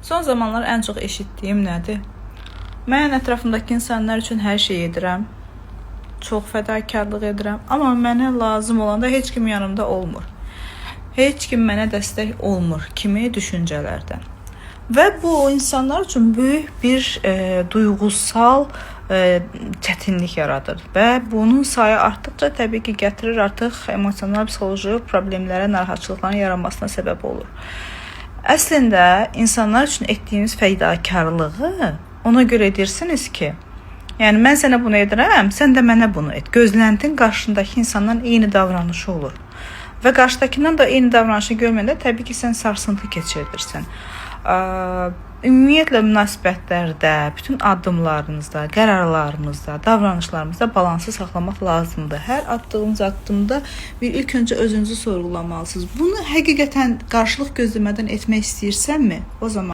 Son zamanlar ən çox eşitdiyim nədir? Mən ətrafımdakı insanlar üçün hər şey edirəm. Çox fədakarlıq edirəm, amma mənə lazım olanda heç kim yanımda olmur. Heç kim mənə dəstək olmur kimi düşüncələrdən. Və bu o insanlar üçün böyük bir duyğusal çətinlik yaradır və bunun sayı artdıqca təbii ki, gətirir artıq emosional, psixoloji problemlərə, narahatçılıqların yaranmasına səbəb olur. Əslində insanlar üçün etdiyiniz fədakarlığı ona görə edirsiniz ki, yəni mən sənə bunu edirəm, sən də mənə bunu et. Gözləntin qarşındakı insandan eyni davranışı olur. Və qarşıdakından da eyni davranışı görməyəndə təbii ki, sən sarsıntı keçirdirsən. Ümumiyyətlə münasibətlərdə, bütün addımlarınızda, qərarlarımızda, davranışlarımızda balansı saxlamaq lazımdır. Hər atdığınız addımda bir ilk öncə özünüzü sorğulamalısınız. Bunu həqiqətən qarşılıq gözləmədən etmək istəyirsənmi? O zaman